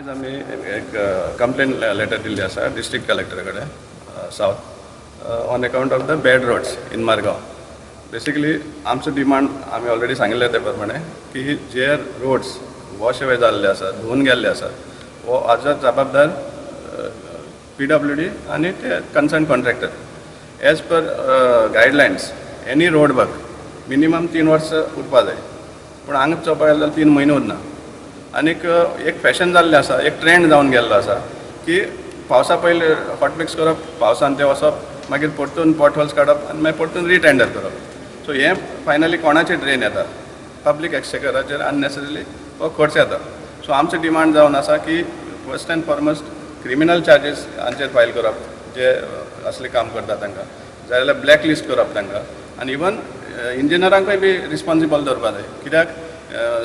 आज आमी एक कंप्लेन लेटर दिल्ली आसा डिस्ट्रिक्ट कलेक्टरा कडेन south on account of the bad roads in Margao. Basically आमचो डिमांड आमी ऑलरेडी सांगिल्ले ते प्रमाणे की जे रोड्स वॉश अवे जाल्ले आसा, धुवून गेल्ले आसा, हो हाजो जबाबदार पीडब्ल्यूडी आनी ते concern contractor. As per guidelines, any road work minimum 3 वर्सां उरपा जाय, पूण हांगा चोवपाक गेल्यार जाल्यार 3 म्हयने उरना. आनीक एक फॅशन जाल्लें आसा, एक ट्रेंड जावन गेल्लो आसा की पावसा पयलीं हॉट मिक्स करप, पावसान तें वचप, मागीर परतून पॉट होल्स काडप आनी मागीर परतून रिटेंडर करप. सो हें फायनली कोणाचेर ड्रेन येता? पब्लीक एक्सचेकराचेर अननेसेसरी हो खर्च येता. सो आमचो डिमांड जावन आसा की first and foremost criminal charges हांचेर फायल करप, जे असलें काम करता तांकां, जाल्यार ब्लॅक लिस्ट करप तांकां आनी इवन इंजिनियरांकूय बी रिस्पॉन्सिबल दवरपा जाय, कित्याक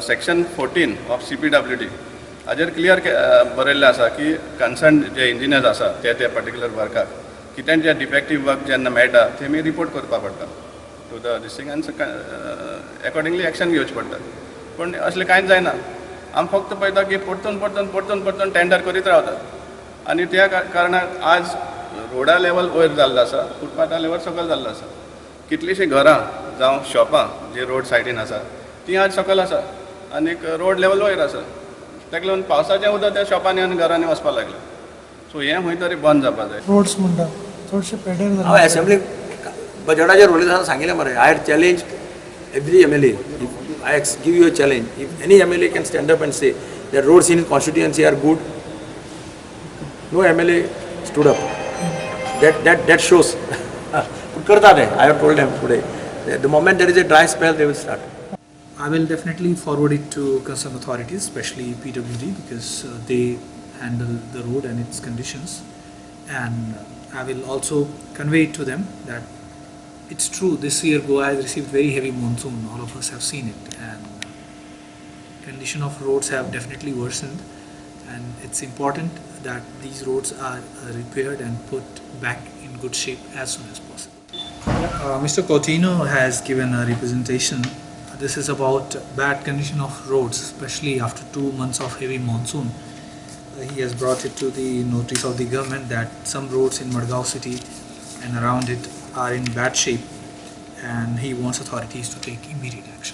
section 14 of CPWD हाजेर क्लियर बरयल्लें आसा की कन्सर्न जे इंजिनियर्स आसा ते त्या पर्टिक्युलर वर्काक कितें जे डिफेक्टीव वर्क जेन्ना मेळटा तेमी रिपोर्ट करपा पडटा टू the दिसींग आनी एकॉर्डिंगली एक्शन घेवचें पडटा. पूण असलें कांयच जायना. आमी फक्त पळयता की परतून परतून परतून परतून टेंडर करीत रावतात आनी त्या कारणान आज रोडा लेवल वयर जाल्लो आसा, फुटपाथा लेवल सकयल जाल्लो आसा. कितलींशीं घरां जावं शॉपां जी रोड सायडीन आसा ती आज सकयल आसा आनीक रोड लेवल वयर आसा. ताका लागून पावसाचें उदक त्या शॉपांनी आनी घरांनी वचपाक लागलें. सो हें खंय तरी बंद जावपा जाय. रोड्स म्हणटा, चडशे पेड्यार हांव जाले. असेंब्लीक बजेटाचेर उलयता आसतना सांगिल्लें मरे, I had challenge every MLA. I give you a challenge, if any MLA can stand up and say the roads in constituency are good. No MLA stood up. That shows. करता ते. I have told them today, the moment there is a dry spell, they will start. I will definitely forward it to concerned authorities, especially PWD, because they handle the road and its conditions. And I will also convey it to them that it's true, this year Goa has received very heavy monsoon. All of us have seen it, and condition of roads have definitely worsened. And it's important that these roads are repaired and put back in good shape as soon as possible. Mr. Coutinho has given a representation. This is about bad condition of roads, especially after 2 months of heavy monsoon. He has brought it to the notice of the government that some roads in Margao city and around it are in bad shape, and he wants authorities to take immediate action.